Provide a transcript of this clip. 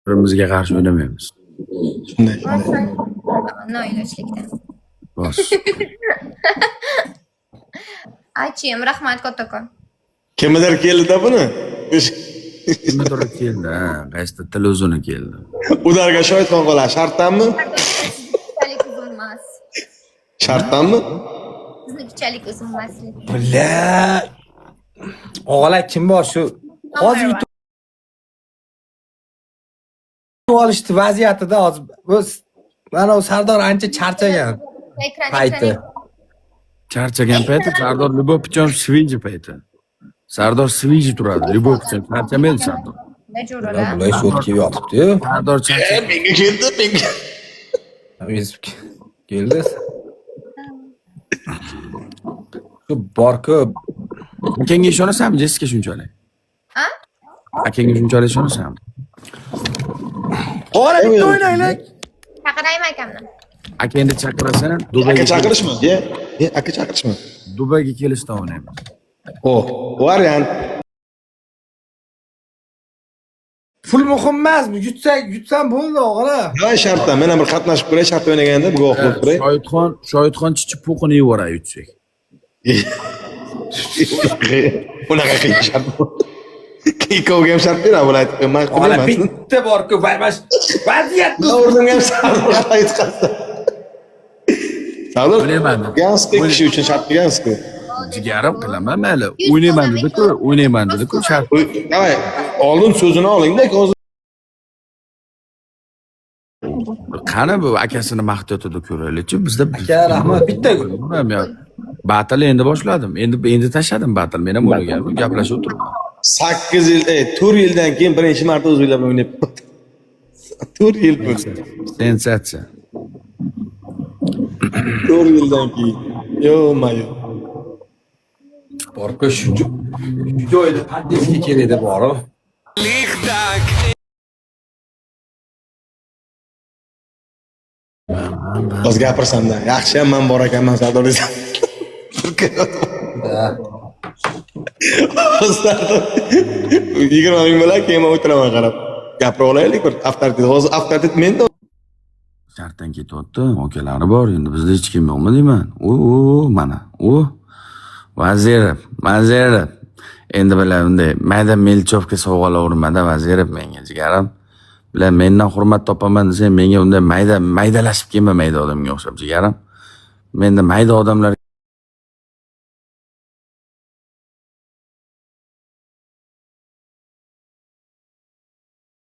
Birimizga qarshi o'ynamaymiz. Shunday, shunday. Noilojlikdan. Bos. Achim, rahmat kattakon. Kimdir keldi-da buni. Kimdir keldi, ha, qaysidir til uzuni keldi. Ularga shoyton qolar. Shartdanmi? Siznikichalik uzun emas. Shartdanmi? Siznikichalik uzun emas. Бля. Og'alar, kim bor shu? Hozir yutib olishdi vaziyatida hozir. Biz mana u Sardor ancha charchagan Ekran, payti. ekran. Charchagan payti Sardor любой pichon свежий payti. Sardor свежий turadi, любой pichon charchamaydi Sardor. Ne jo'ralar? Bular sho't kelib yotibdi-yu. Sardor charcha. Menga keldi, menga. Yetib keldi. Shu bor-ku. Akangga ishonasanmi, Jessica shunchalik? A? Akangga shunchalik ishonasanmi? Qora, bitta o'ynaylik. Chaqiraymi akamni? Akangni chaqirasan, Aka Dubayga chaqirishmi? Ye, ye, aka chaqirishmi? Dubayga kelishdan o'ynaymiz. Oh, variant. Pul muhim emasmi? Yutsak, yutsam bo'ldi, o'g'lim. Ha, shartdan. Men ham bir qatnashib ko'ray, shart o'ynaganda guvoh bo'lib turay. Shoyidxon chichib po'qini yuboradi yutsak. Unaqa qiyin shart. Ikkoviga ham shart beraman, bular aytib qo'yman. Og'alar, bitta bor-ku, vay vaziyat. O'rnimga ham Sardor aytqazdi. Sardor, O'ynayman. Ganska kishi uchun shart qilgansiz-ku. Jigarim, qilaman mayli. O'ynayman dedi-ku, o'ynayman dedi-ku shart. Давай, oldin so'zini oling-da, hozir. Qani bu akasini maqtayotidi, ko'raylikchi bizda. Aka, rahmat, bitta gul. Battle endi boshladim. Endi endi tashladim battle. Men ham o'ylaganman, gaplashib o'tiribman. 8 yil, 4 yildan keyin birinchi marta o'zbeklar bilan o'ynab. 4 yil bo'ldi. Sensatsiya. 4 yildan keyin. Yo-mayo. Bor-ku, shu joyda поддержка kerak edi bor. Hozir gapirsamda, yaxshi ham man bor ekanman Sardor desam. Hozir Sardor 20 ming bo'lar, keyin man o'tiraman qarab. Gapirib olaylik bir avtoritet. Hozir avtoritet menda. Shartdan ketyapti, akalari bor, endi bizda hech kim yo'qmi deyman. U, u, mana, u Vazirov, Vazirov. Endi bilan bunday mayda мелочёвка sovg'alar urmada Vazirov menga, jigarim. Bilan mendan hurmat topaman desang, menga unday mayda maydalashib kelma, mayda odamga o'xshab, jigarim. Menda mayda odamlar